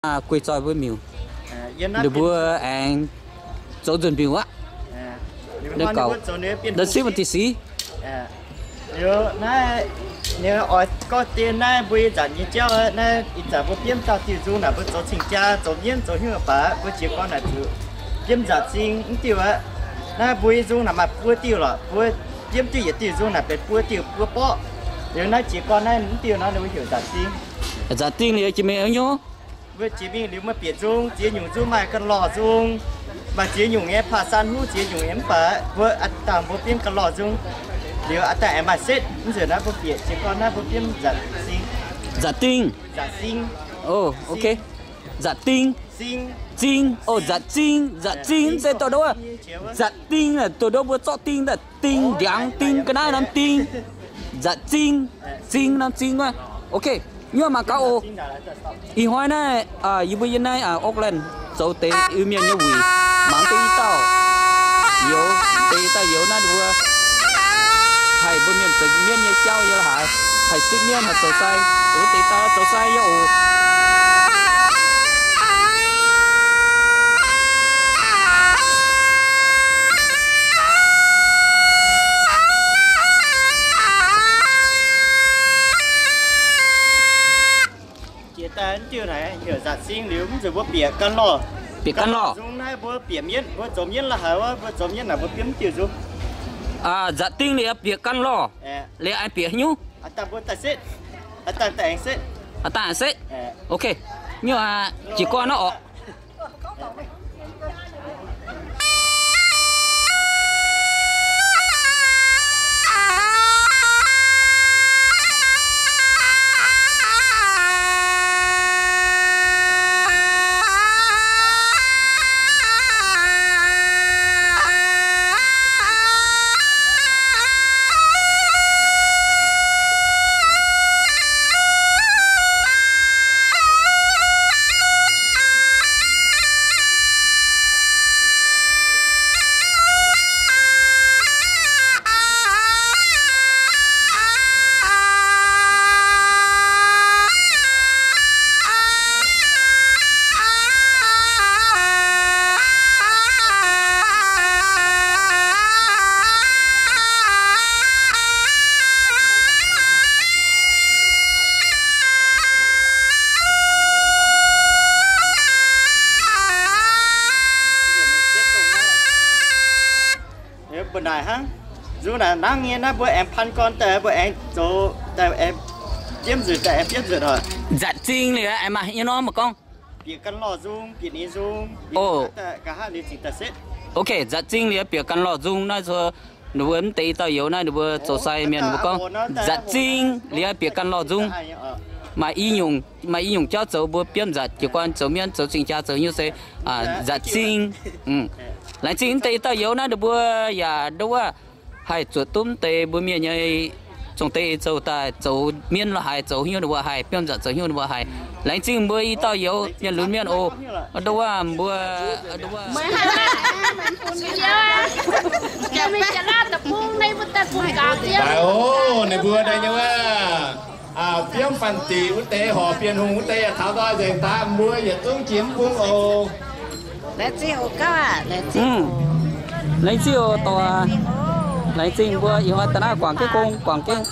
guei zoih mbuo miuc. Ninh mbuo aengx zoux nzuonx miuc aqv. Ninh gauh, ninh sipv mv deix sic. Liuz naaiv, ninh oix gorngv dien naaiv mbuo ih zanc nyei jauv, naaiv ih zanc mbuo biomv dauh diuh nzung naaic, mbuo zoux cing-jaa, zoux mienv, zoux hnyouv baac mbuo jiez gorn naaic zuqc biomv nza'c zing mv diuh aqv. Naaiv mbuo nyei nzung naaic maaih buo diuh lorqc, mbuo biomv diuh yietc diuh nzung naaic benx buo diuh buo borqv. Liuz naaiv jiez gorn naaiv mv diuh nor ninh mbuo heuc nza'c zing. Nza'c zing liuz jiex mingh haaix nyungc? Mbuo jiex mingh liuz maaih bieqc nzung, ziex nyungc nzung maaih ga'lorh nzung, maaih ziex nyungc nyei, paa san huv ziex nyungc nyei, mv baac mbuo a'dangh mbuo biomv ga'lorh nzung. Liuz a'dangh aengx maaih setv, mv nzunc naaiv mbuo bieqc jiez gorn naaiv mbuo biomv nza'c zing. Nza'c ding. Nza'c zing. O, ok. Nza'c ding. Zing. Zing. O, nza'c zing. Nza'c zing se doh nduov. Nza'c ding, doh nduov mbuo zorqv ding daaih ding, ndiangx ding, ga'naaiv norm ding. Nza'c zing. Zing norm zing wuov. Ok. Nyuoz mangc gaax oc. Ih hnoi naaiv, yie mbuo yiem naaiv Auckland zoux deix Iu-Mienh nyei wuic, mangc deix i dauh youz, deix i dauh youz naaiv mbuo haih mbuo mienh zoux mienv nyei jauv yiem la'haaix, haih sipv mienv, haih zoux sai, wuov deix dauh zoux sai nyei oc. Jiex daaih diuh naaic heuc nza'c zing liuz, mv nzunc mbuo bieqc gan lorh. Bieqc gan lorh. Nzung naaiv mbuo bieqc mienv, mbuo zoux mienv la'haaix wuov, mbuo zoux mienv naaic mbuo biomv diuh nzung. Nza'c zing liuz bieqc gan lorh. Liuz aengx bieqc haaix nyungc? A'dangh setv. A'dangh setv. Ok. Nyuoz jiez gorn nor oc. Mbuo naaic hnangv, nzung naaic nangv nyei naaiv mbuo aengx paan gorn daaih, mbuo aengx zoux daaih, aengx biomv nzuonc daaih, aengx biomv nzuonc oc. Nza'c zing liuz aengx maaih haaix nyungc nor mv gorngv? Bieqc gan lorh nzung, bieqc ninh nzung, nqa'haav liuz zingc daaih setv. Ok, nza'c zing liuz bieqc gan lorh nzung naaiv, ninh mbuo mv deix i dauh youz naaiv, ninh mbuo zoux sai mienh ninh mbuo gorngv, nza'c zing liuz bieqc gan lorh nzung. Maaih i nyungc, maaih i nyungc jauv zoux mbuo biomv nza'c jiez gorn zoux mienv, zoux cing-jaa, zoux hnyouv se nza'c zing. Laengz zingh mv deix i dauh youz naaiv, ninh mbuo yaac nduov wuov haih zuotc duqv mv deix mbuo mienh nyei zong-deix zoux daaih, zoux mienv lo haaix, zoux hnyouv ninh mbuo haih, biomv nza'c zoux hnyouv ninh mbuo haih. Laengz zingh mbuo i dauh youz mienh lunx mienh oc. Nduov wuov mbuo, nduov wuov. Daaih oc, ninh mbuo daaih nyei wuov, biomv fanh diqc wuov deix, horpc Bienh Hungh wuov deix, taux nzoih nzengc daaih, mbuo yietc zungv jiex mv bung oc. Laengz zingh oc, dorh, laengz zingh mbuo ih hnoi daaih naaiv guangc jienv gong, guangc jienv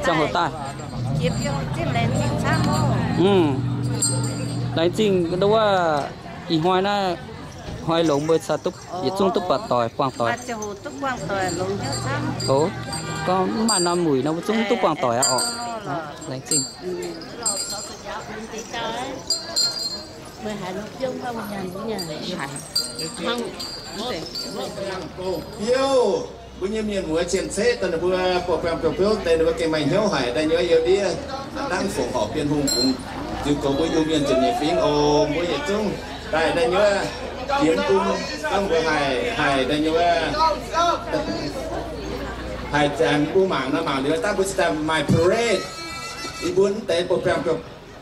ziangh hoc daaih. Laengz zingh nduov wuov ih hnoi naaiv, hnoi longx mbuo caux duqv yietc zungv duqv buatc doic, buangh doic. Oc, gorngv mv maaih norm wuic nor mbuo zungv duqv buangh doic aqv oc. Laengz zingh. Biouv, mbuo nyei mienh muoz cien-ceqv daaih ninh mbuo buoz-baengh biouv-biouv deix ninh mbuo gengh maaih hnyouv haic daaih nyei, yiem ndiev hnangv fongc horc Bienh Hungh bungx ziux goux mbuo Iu-Mienh ziepc nyeic fingx oc. Mbuo yietc zungv daaih daaih nyei jiex mv bung, gorngv mbuo haih, haih daaih nyei, haih zaengx mbuo mangc nor, mangc liuz daaih mbuo cingx daaih maaih parade. Yie mbuo mv deix buoz-baengh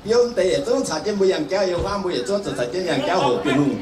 biouv mv deix yietc zungv caux jienv mbuo yangh jauv yiem huav, mbuo yietc zungv zuqc caux jienv yangh jauv hoqc Bienh Hungh.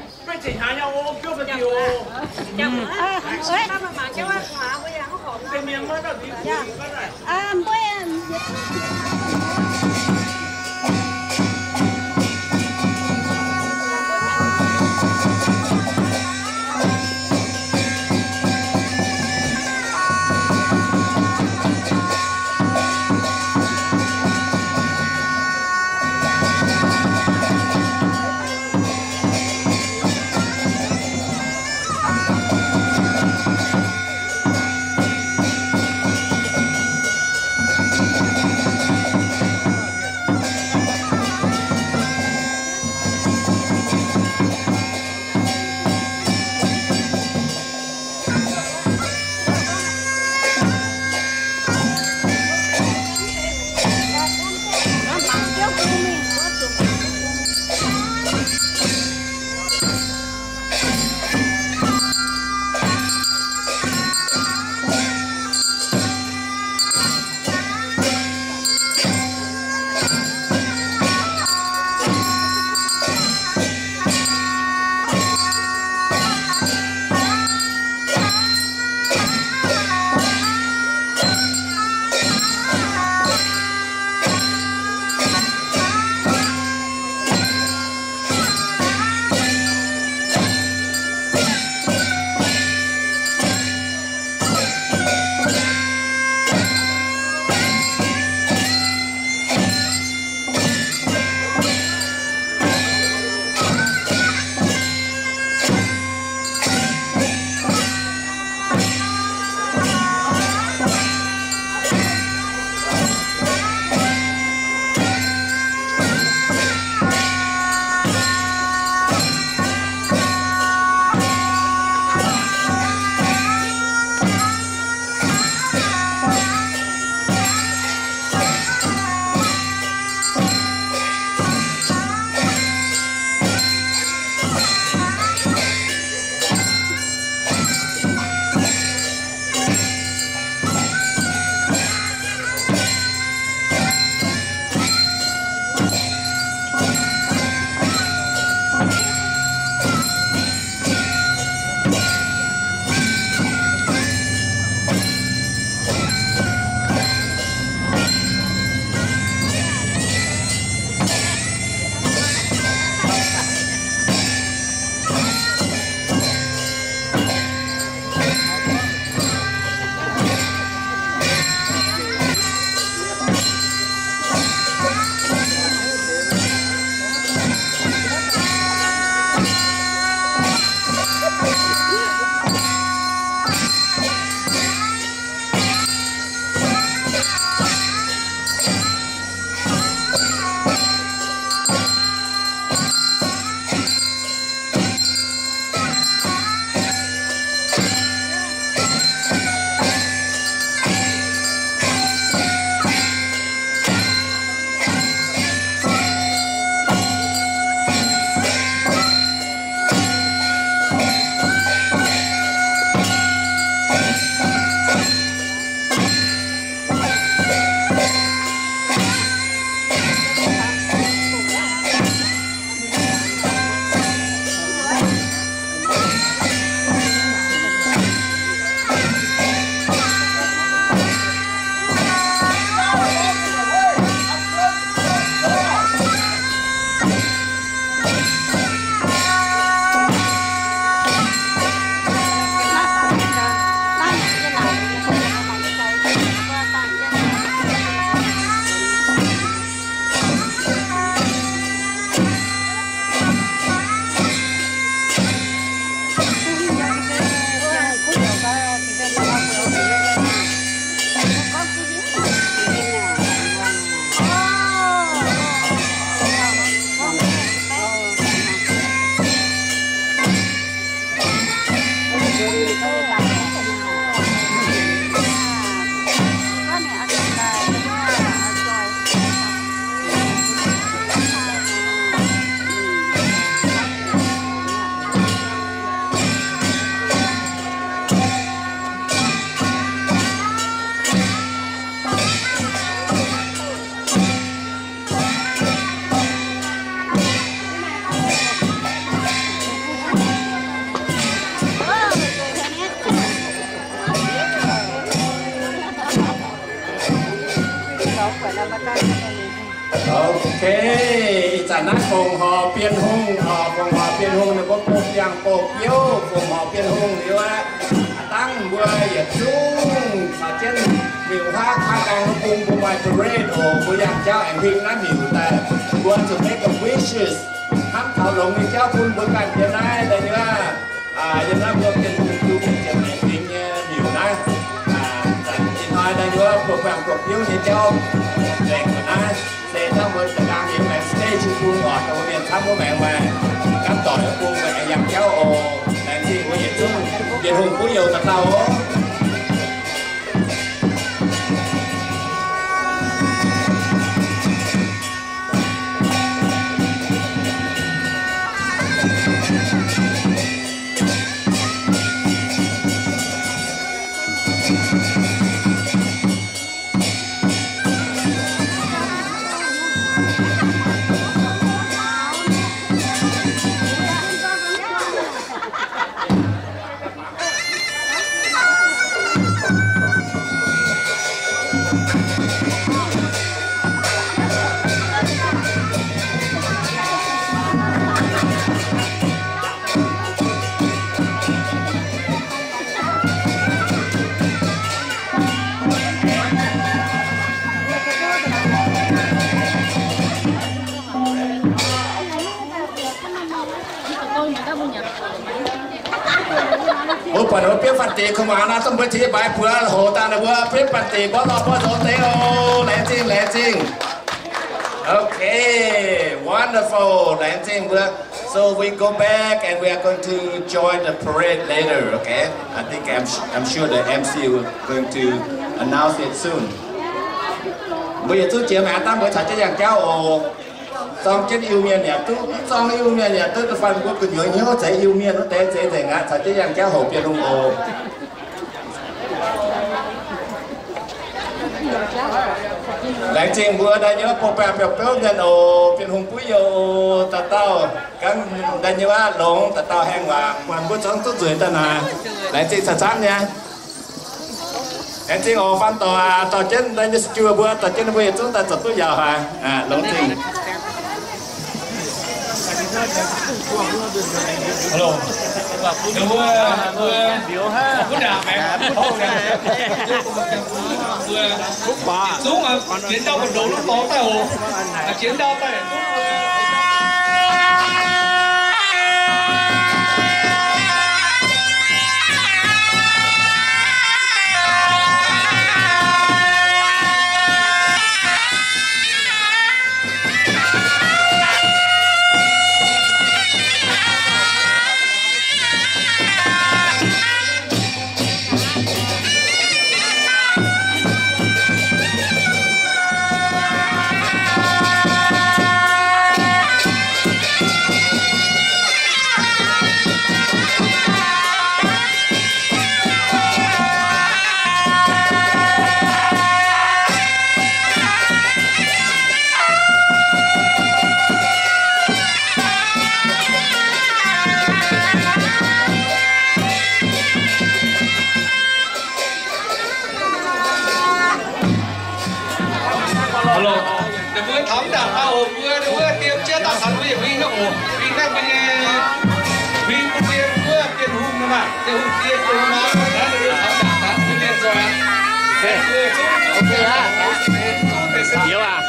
Okay, ih zanc naaiv fongc horc Bienh Hungh, fongc horc Bienh Hungh ninh mbuo bouh biangh bouh biouv, fongc horc Bienh Hungh liuz aqv. Dangh mbuo yietc zungv caux jienv miuc-huaav kangv gaeng bung mbuo maaih parade oc. Mbuo yangh jauv aengx huing naaiv miuc daaih. Mbuo zuqc make a wishes, hnamv taux longx nyei jauv bun mbuo ganh yiem naaiv daaih nyei aqv. Yiem naaiv mbuo Bienh Hungh duqv mingh ziepc maengx fingx nyei miuc naaiv. Ih hnoi daaih nyei buoz-baengh buoz-biouv nyei jauv nzengc mbuo naaiv. Se hnangv mbuo da'nqaang yiem maengx stage bung oc, dongh mbuo mienh camv wuov maengx maaih gapv doic bung aengx yangh jauv oc. Laengz zingh mbuo yietc zungv Bienh Hungh buov youz daaih dauh oc. Mbuo buatc ninh mbuo biopv fanh deix kuv muangx naaiv, dongh mbuo tengx mbaix buoz hoc daaih ninh mbuo biopv fanh deix mborqv lorh mborqv zoux deix oc. Laengz zingh, laengz zingh. Okay, wonderful. Laengz zingh mbuo. So we go back and we are going to join the parade later, okay? I think I'm, I'm sure the M C will going to announce it soon. Mbuo yietc zungv jiex maengx dangh mbuo caux jienv yangh jauv oc. Zorng jienv Iu-Mienh yaac duqv, mv zorng Iu-Mienh yaac duqv, da'faanh mbuo gu'nyuoz hnyouv zeiz Iu-Mienh wuov deix zeiz nzengc aqv, caux jienv yangh jauv hoc Bienh Hungh oc. Laengz zingh mbuo daaih nyei wuov bouh baengh biauv-biouv mienh oc, Bienh Hungh buov youz daaih dauh, gangv daaih nyei wuov longx daaih dauh haengh waac, buatc mbuo zorngv duqv nzueic daaih naaic. Laengz zingh camv-camv nyei. Laengz zingh oc, faan dorc aac, dorh jienv daaih nyei sijuoh mbuo, dorh jienv mbuo yietc zungv daaih zoux duqv yaauc haic. Longx zingh. Hello. Mbuo, mbuo, mbuo ndaangc maengx, mbuo zungv jienv ndau mbu'ndongx lungh dorngx daaih oc. Jienv ndau daaih. Hello. Ninh mbuo taux ndaangc daaih oc, mbuo, ninh mbuo diem jienv daaih caux mbuo yietc huingx nyei oc. Huingx naaiv mbuo nyei, huingx mbuo nyei wuov Bienh Hungh nor maah, Bienh Hungh dien Bienh Hungh nor, naaiv ninh mbuo taux ndaangc daaih mbuo mienh zoih aqv. Mbuo zungv, zungv deix se, zungv deix se, zungv huingx oc.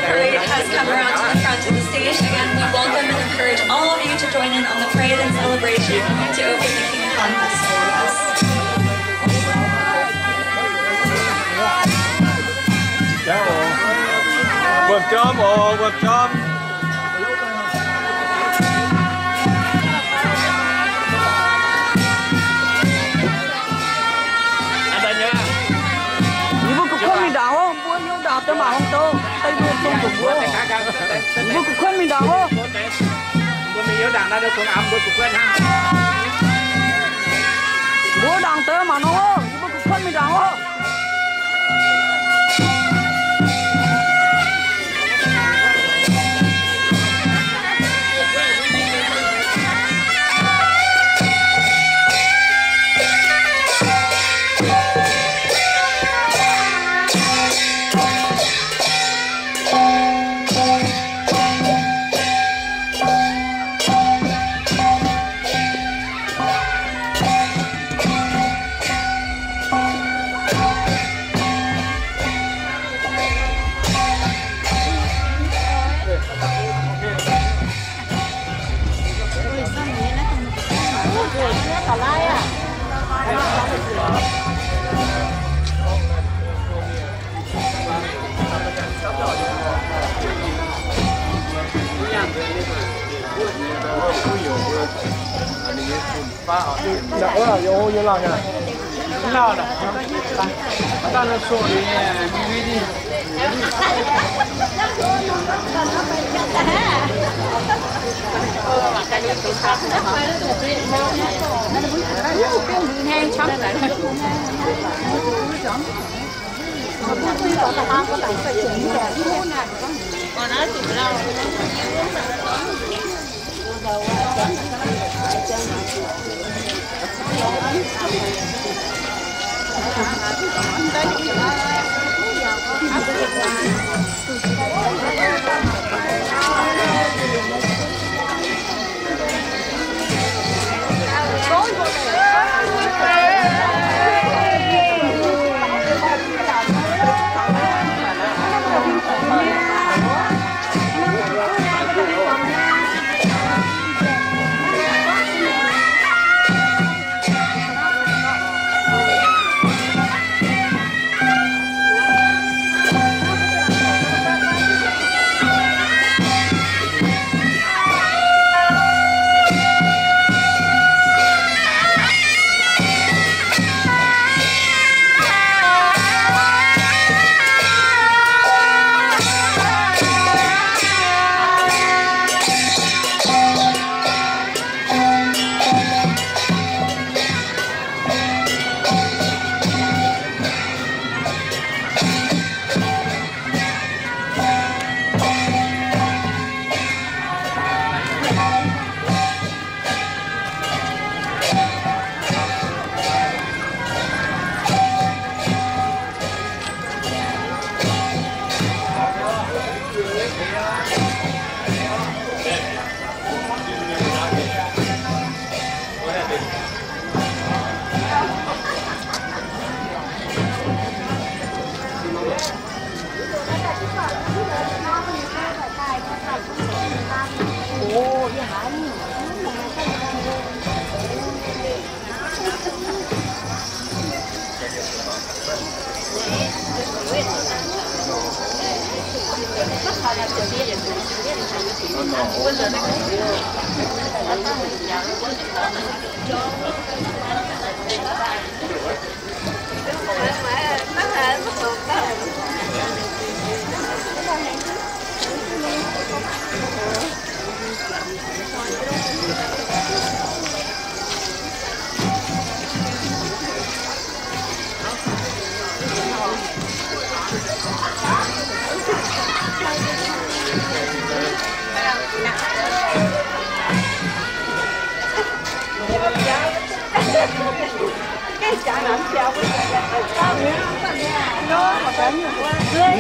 Parade has come around to the front of the stage. Again, we welcome and encourage all of you to join in on the parade and celebration to open the King Kong Festival with us. Wuom-jom oc, wuom-jom. Yie mbuo gu'kuotv mingh ndaangc oc, mbuo hnyouv ndaangc deix maaih hungh douz, deix mbuo zong zuqc mbuo. Yie mbuo gu'kuotv mingh ndaangc oc. Mbuo ndaangc deix maaih nor oc, yie mbuo gu'kuotv mingh ndaangc oc.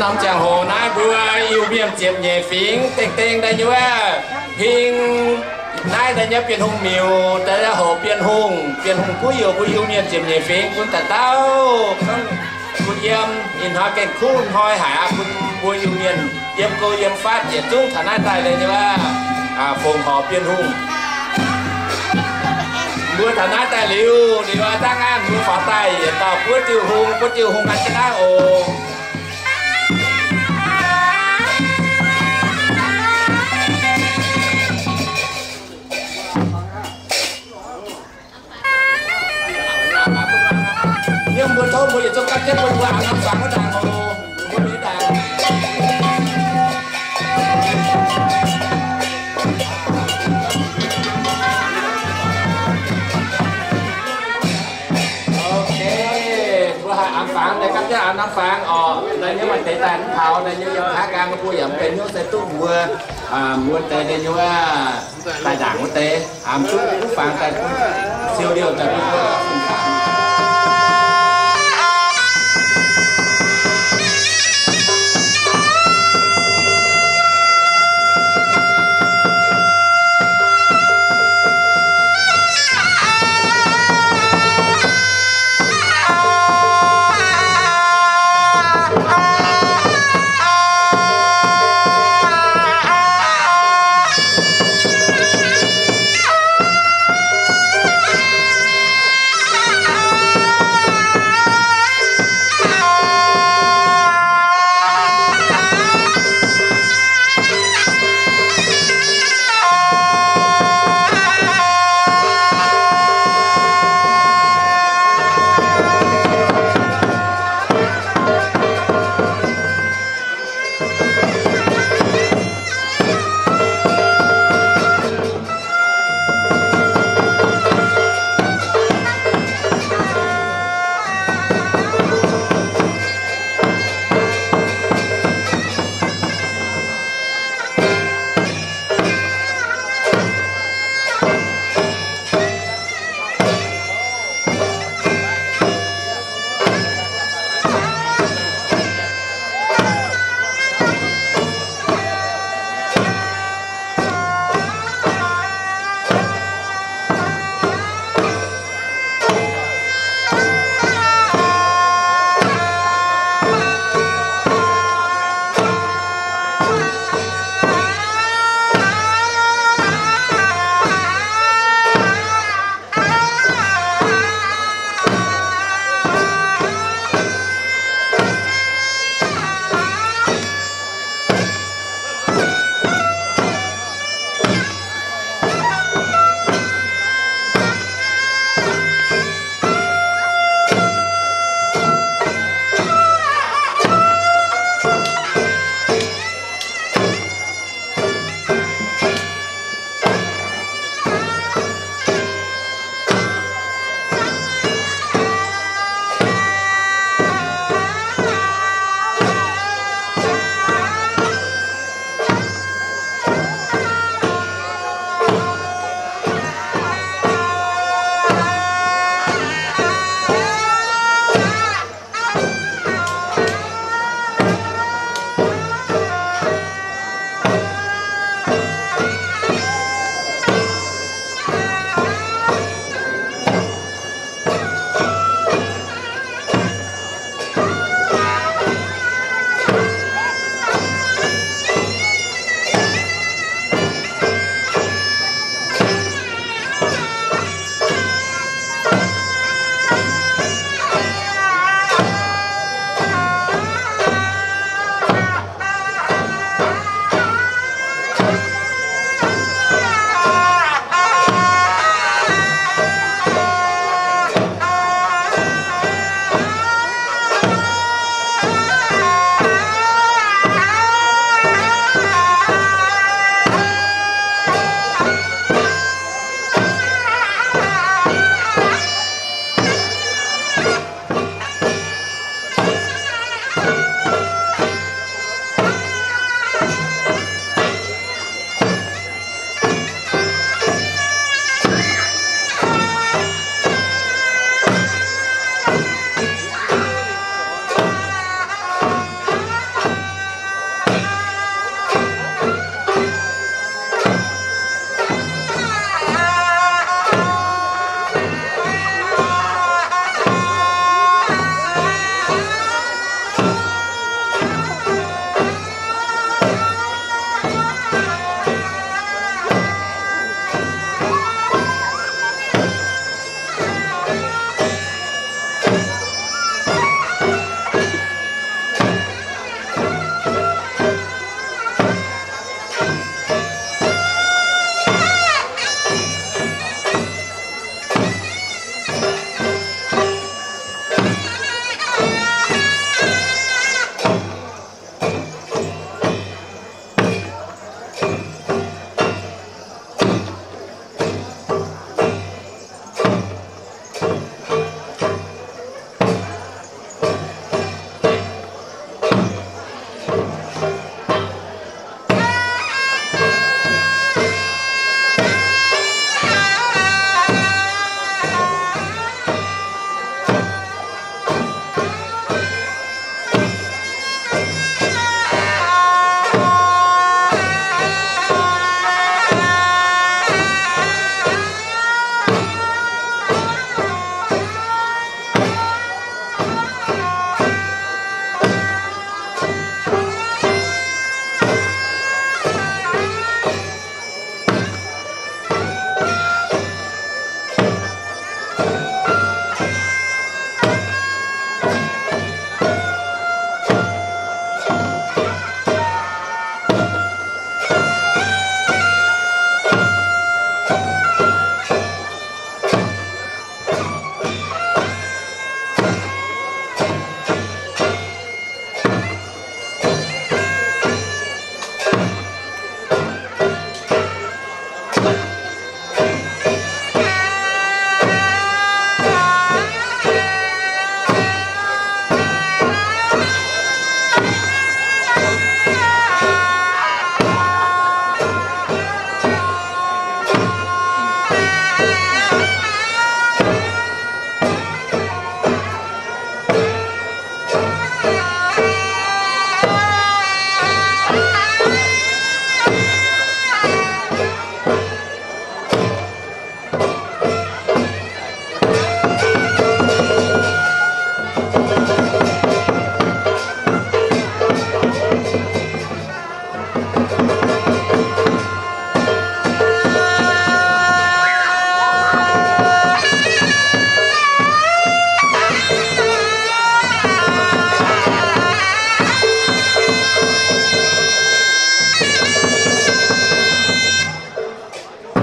Norm ziangh hoc naaiv mbuo Iu-Mienh ziepc nyeic fingx dengh dengh daaih nyei wuov, hingh naaiv daaih nyei Bienh Hungh miuc, daaih hoc Bienh Hungh, Bienh Hungh guv youh mbuo Iu-Mienh ziepc nyeic fingx bun daaih dauh, bun yiem ih hnoi gengh kuv hnoi haic aqv, bun mbuo Iu-Mienh yiem go yiem fatv yietc zungv taux naaiv daaih daaih nyei wuov, fongc horc Bienh Hungh. Mbuo taux naaiv daaih liuz, liuz aqv, dangh aqv, mbuo faaux daaih yietc dauh buov diuh hung, buov diuh hung ganh jienv naaiv oc. Yiem mbuo tov mbuo yietc zungv gapv jienv bun mbuo aengx norm fangx wuov ndaangc oc. Mbuo mingh ndaangc. Ok, mbuo haih aengx fangx, deix gapv jienv aengx norm fangx oc. Deix nyei maaih deix daaih mv taux, deix nyei yiem hnangv nqaang, mbuo yaac mv benx hnyouv se duqv mbuo, mbuo deix deix nyei wuov daaih ndaangc wuov deix, aengx duqv fangx daaih siou liouh daaih bun mbuo fungx fangx.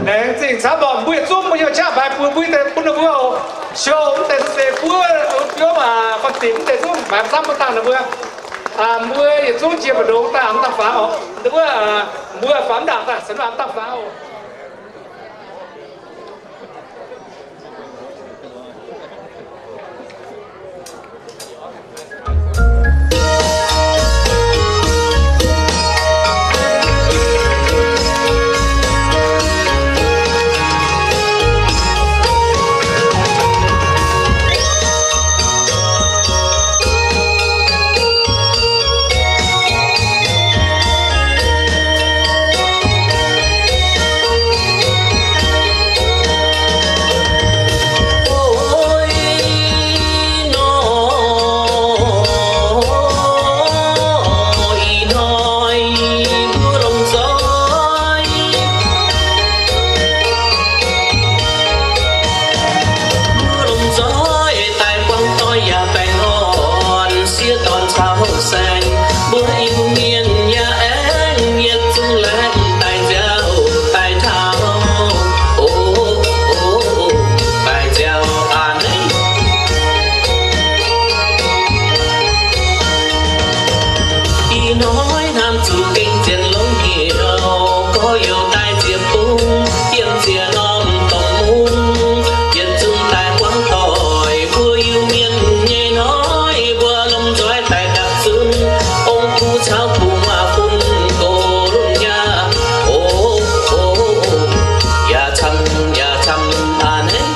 Laengz zingh camv oc. Mbuo yietc zungv mbuo hnyouv qaqv mbaix buo mbuo deix bun ninh mbuo oc. Siou mv deix zungv deix buov biouv aac, gorn-dinc mv deix zungv mbaix camv bun dangh ninh mbuo. Mbuo yietc zungv jiex mbu'ndongx daaih mv dangh faaux oc. Ninh mbuo, mbuo faaux mv dangh daaih, se mv dangh faaux oc. Mbuo lomh nzoih daaih buangh doic yaac baengh orn, sieqv dorn caux saeng, mbuo Iu-Mienh yaac aengx yietc zungv laengz daaih nziaauc daaih taux. O, o, o, daaih nziaauc a'hneiv. Ih hnoi hnamv zuqc gengh zien longx hnyouv, gorx-youz daaih ziepc bung, yiem ziex norm dongh mun, yietc zungv daaih buangh doic mbuo Iu-Mienh nyei hnoi, mbuo lomh nzoih daaih dapv zunv ong-gu caux gu'nguaaz fun gox lunx yaac, o, o, yaac camv, yaac camv a'hneiv.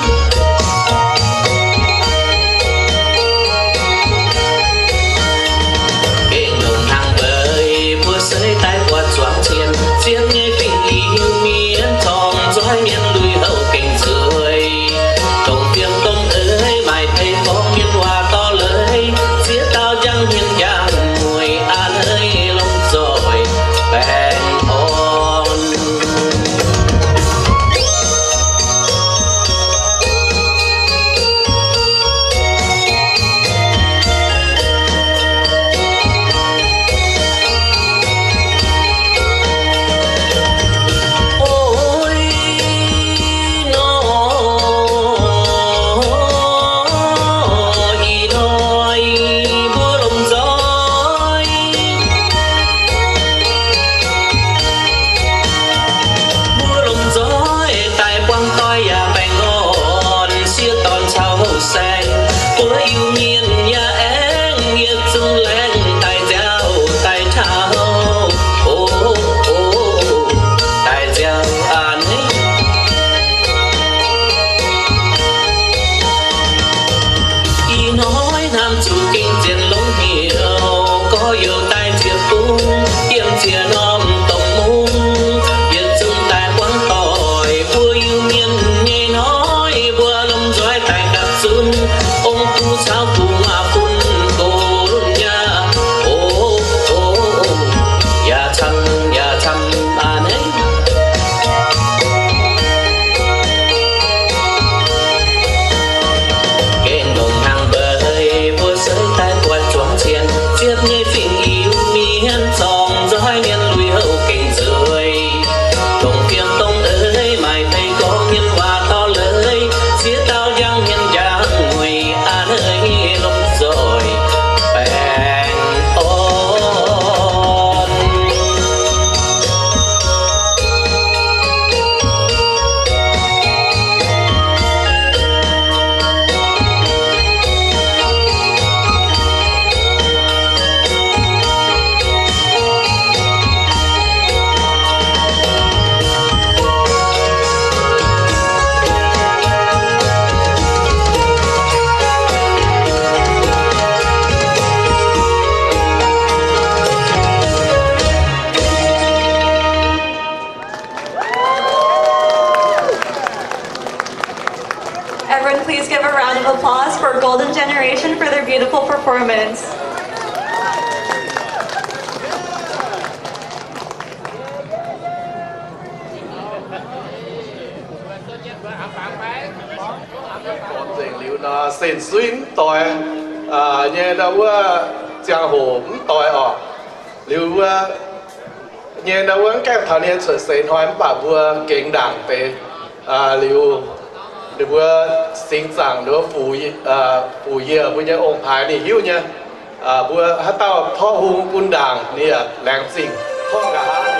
Gengh longc hnaangx mbeix mbuo seix daaih buatc zuangx cien, zien nyei fingx-ih Applause for Golden Generation for their beautiful performance. Gormx nzengc liuz nor, Sen Suiv mv doix nyei ndau wuov ziangh hoc mv doix orqc. Liuz wuov nyei ndau wuov mv gaengh taux ninh nyei cuotv seix hnoi mv baac mbuo gengx ndaangc deix. Liuz ninh mbuo singx zaangc ninh mbuo fuc yie mbuo nyei ong-paaix ninh hiuv nyei. Mbuo haaix dauh porv hung bun ndaangc ninh yaac laengz zingh porv nqa'haav.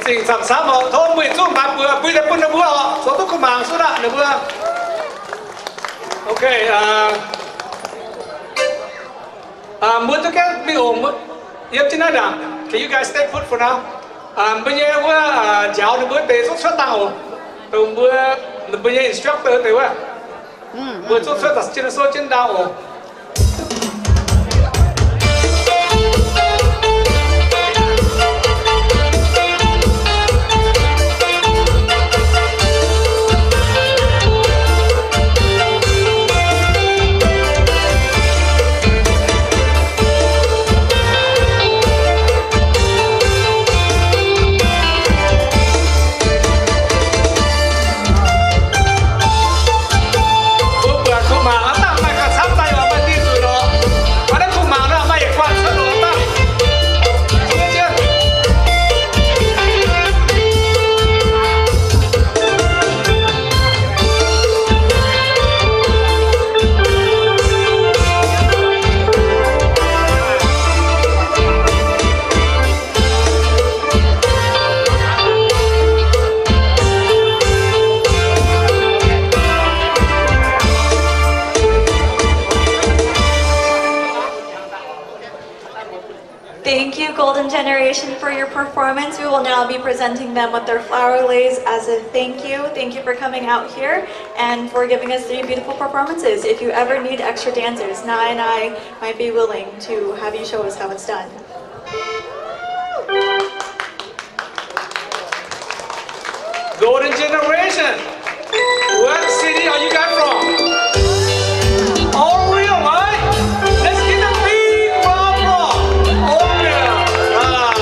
Dingc camv-camv oc, tov mbuo yietc zungv maaih buoz bui daaih bun ninh mbuo oc, zoux duqv kuv mangc suv aqv ninh mbuo. Okay, mbuo duqv gaengh mingh oc, yiem jienv naaiv ndaangc. Can you guys stay put for now? Mbuo nyei wuov njaaux ninh mbuo deix zungv cuotv dangh oc. Dongh mbuo, mbuo nyei instructor deix wuov, mbuo zungv cuotv dangh jienv sou jienv dangh oc. Thank you, Golden Generation, for your performance. We will now be presenting them with their flower leis as a thank you. Thank you for coming out here and for giving us three beautiful performances. If you ever need extra dancers, Nai and I might be willing to have you show us how it's done. Golden Generation, what city are you guys from? Oreor, right? Let's give a big round of applause. Oreor. Ah.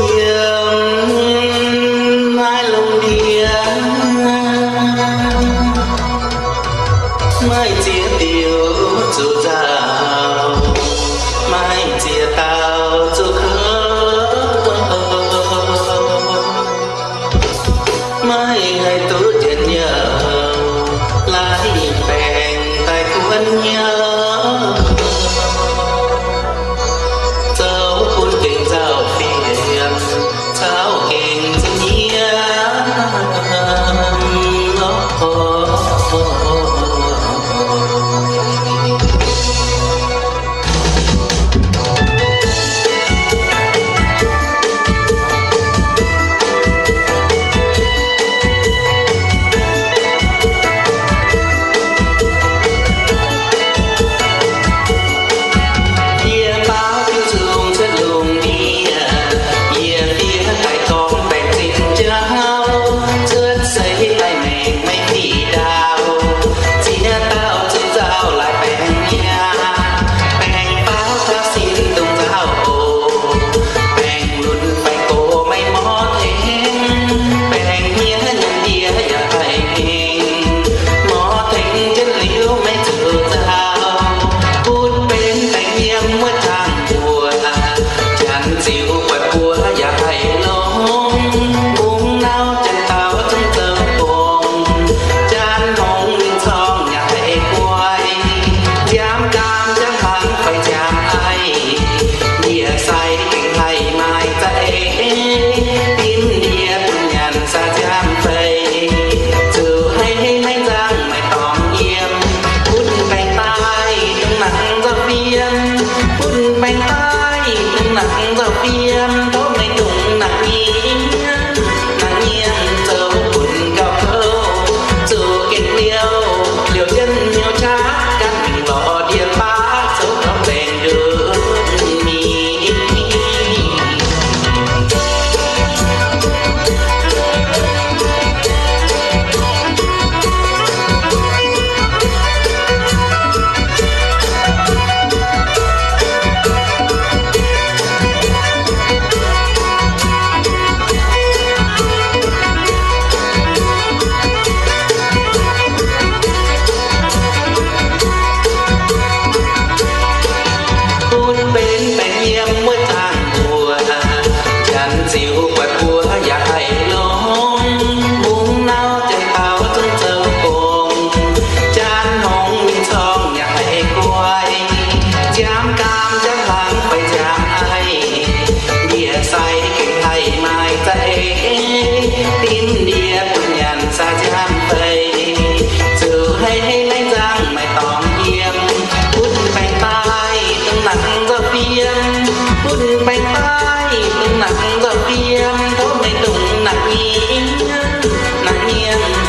Yiem naaiv lungh ndiev, maaih ziex diuc zuqc nzauh, maaih ziex dauh zuqc kouv. Maiv haih duqv njien-youh, laaix baengc daaih kuonx hnyouv, zoux bun gengh nzauh fiev, caux gengh nzunc nyie.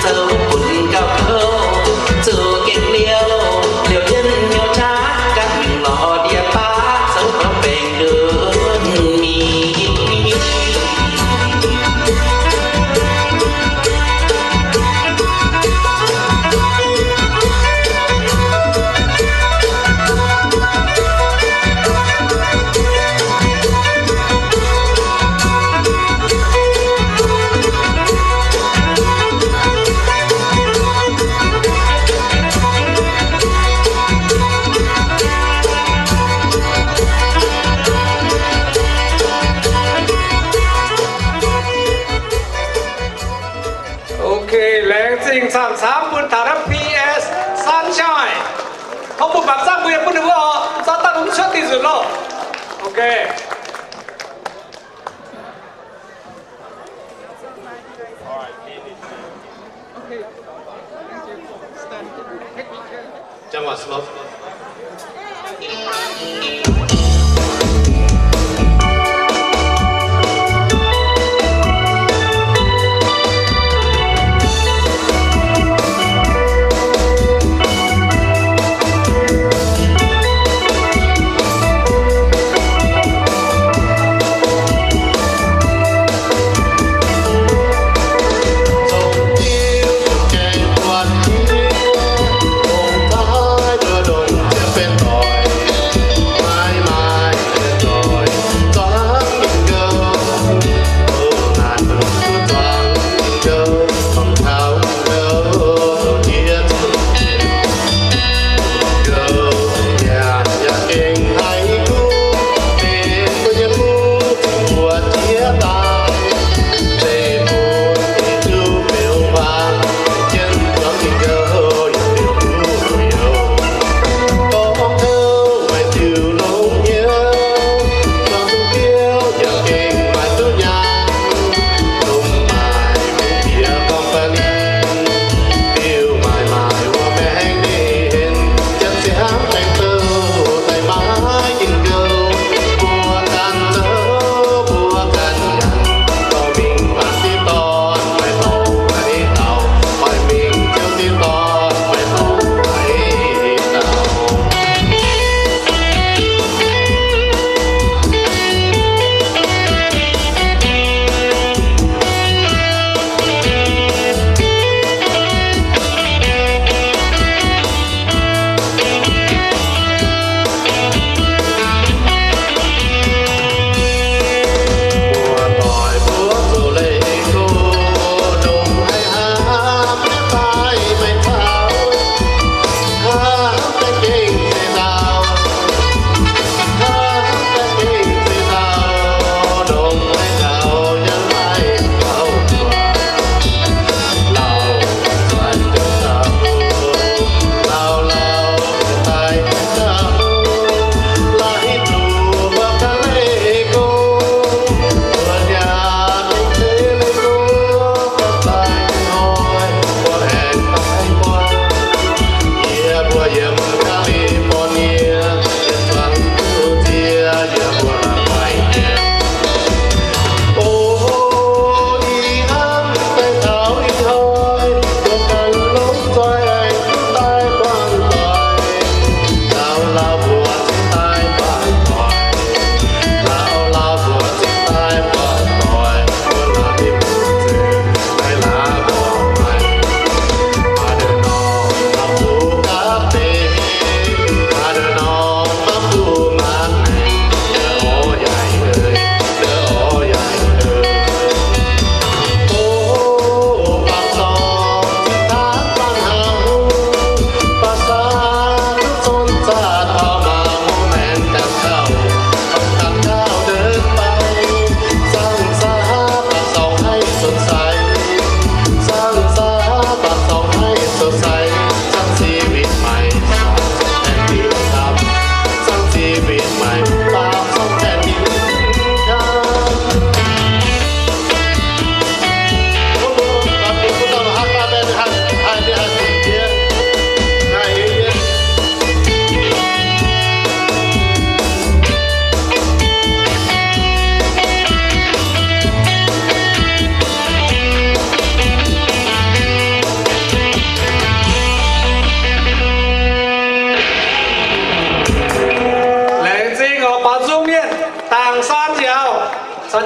zoux bun gauh kouv, zuqc gengh liouh, liouh jienv hnyouv qaqv ganh mingh lorz ndie-baav zoux baengh nduov mingh. Ok, laengz zingh camv-camv bun taux naaiv P S Sunshine. Tov mbuo baamz zangv mbuo yaac bun ninh mbuo oc, zorqv daaih mv cuotv dih nzunc loh. Ok.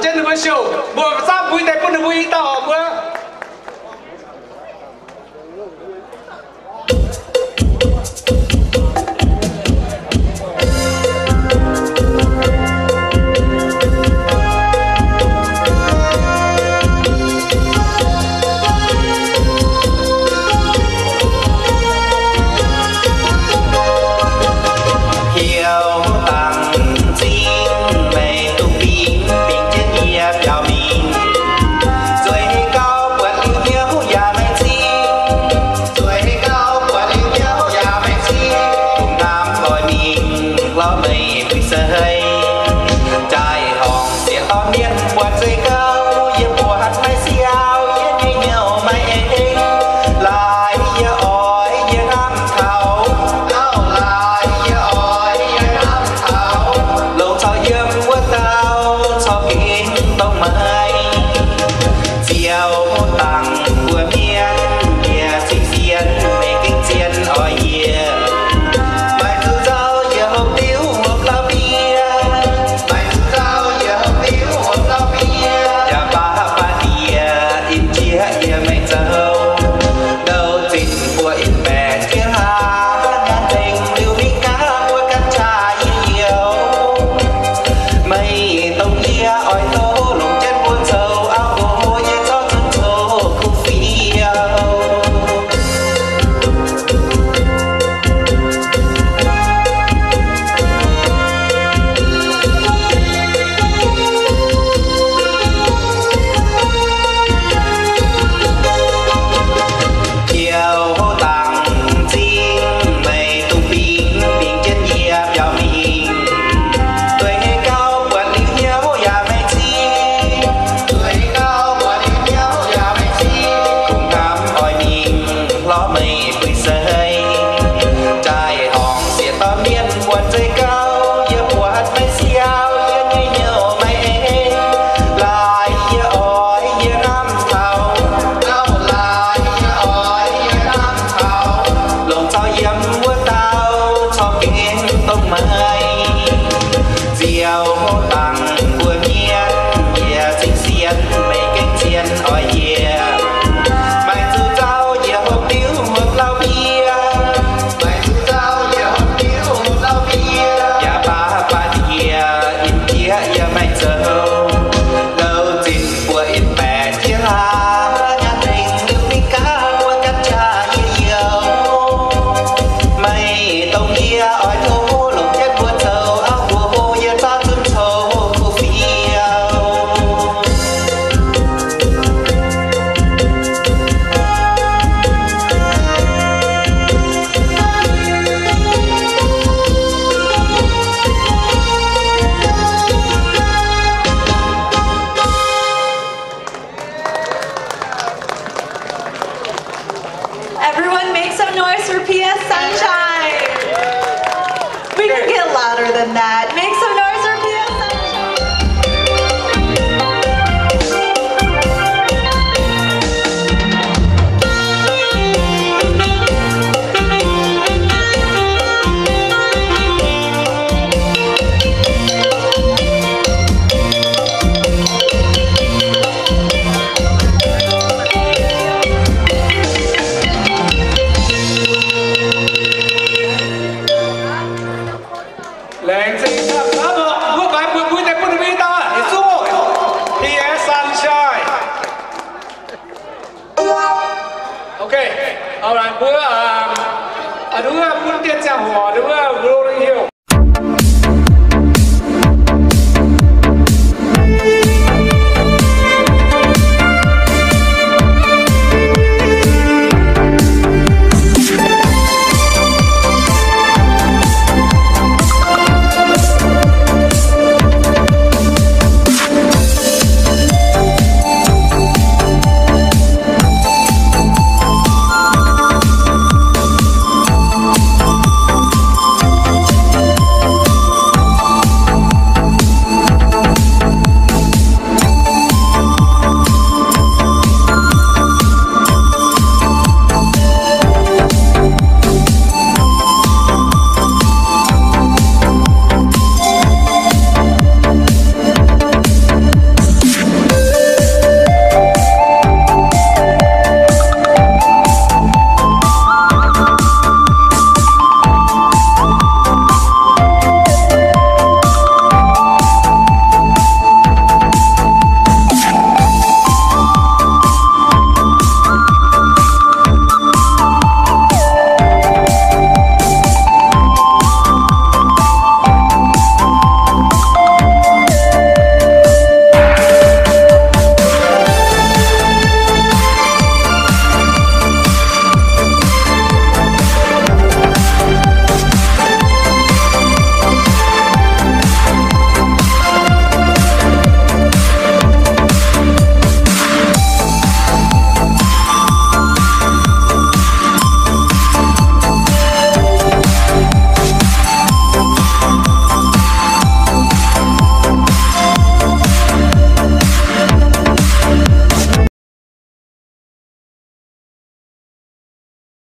jienv ninh mbuo show, mbuo zaapv mbui deix bun ninh mbuo i dauh mbuo. Hiuv dangh m'zing meih dungx bingx, bingx jienv yie biaux mingh. Zueiz gauh buatc liuz hnyouv yaac maiv zing. Zueiz gauh buatc liuz hnyouv yaac maiv zing. Dongh naamh oix mingh lorz meih puix seix. Jaaix horngc sieqv dorn mienh buatc zueiz gauh, yie buatc maiv siau, yie nyei hnyouv maiv aengx. Laaix yie oix yie hnamv taux, laaix yie oix yie hnamv taux, longc corc yiem wuov dauh corc gengh dongh meih. Ziouv dangh mbuo mienh, yie cingx sienx meih gengh zien oix yie. Maaih zuqc nzauh yie hopv diuv hopv lauh biev, maaih zuqc nzauh yie hopv diuv hopv lauh biev, yaac baac baac ndie in jieqv yie meih zoux. Douh zinh mbuo in baeqc jiex hlaax, nyaanh tengx liuz mingh gaax mbuo ganh jaax yie youz. Meih dongh yie oix tov longc jienv mbuo zoux auv mbuo hlo, yie zorqv zunv coqv kuv fiou. Hiuv dangh m'zing meih dungx bingx, bingx jienv yie biaux mingh. Zueiz gauh buatc liuz hnyouv yaac maiv zing. Zueiz gauh buatc liuz hnyouv yaac maiv zing. Kungx hnamv oix mingh lorz meih puix seix. Jaaix horngc sieqv dorn mienh buatc zueiz gauh, yie buatc maiv siau, yie nyei hnyouv maiv aengx. Laaix yie oix yie hnamv taux, laaix yie oix yie hnamv taux, longc caux yiem wuov dauh corc gengh dongh meih. Ziouv dangh mbuo mienh, yie cingx sienx meih gengh zien oix yie. Maaih zuqc nzauh yie hopv diuv hopv lauh biev, maaih zuqc nzauh yie hopv diuv hopv lauh biev, yaac baac baac ndie in jieqv yie meih zoux. Douh zinh mbuo in baeqc jiex hlaax, nyaanh tengx liuz mingh gaax mbuo ganh jaax yie youz. Meih dongh yie oix tov longc jienv mbuo zoux auv mbuo hlo, yie zorqv zunv coqv kuv fiou. Everyone make some noise for P S Sunshine. We can get louder than that. Make some noise for P S Sunshine. Laengz zingh camv-camv oc. Mbuo baix mbuo mbuo deix bun ninh mbuo i dauh aqv. Yietc zungv oc. P S Sunshine. Okay. All right. Mbuo, um, a'nduov bun dien ziangh hoc, a'nduov mbuo heuc.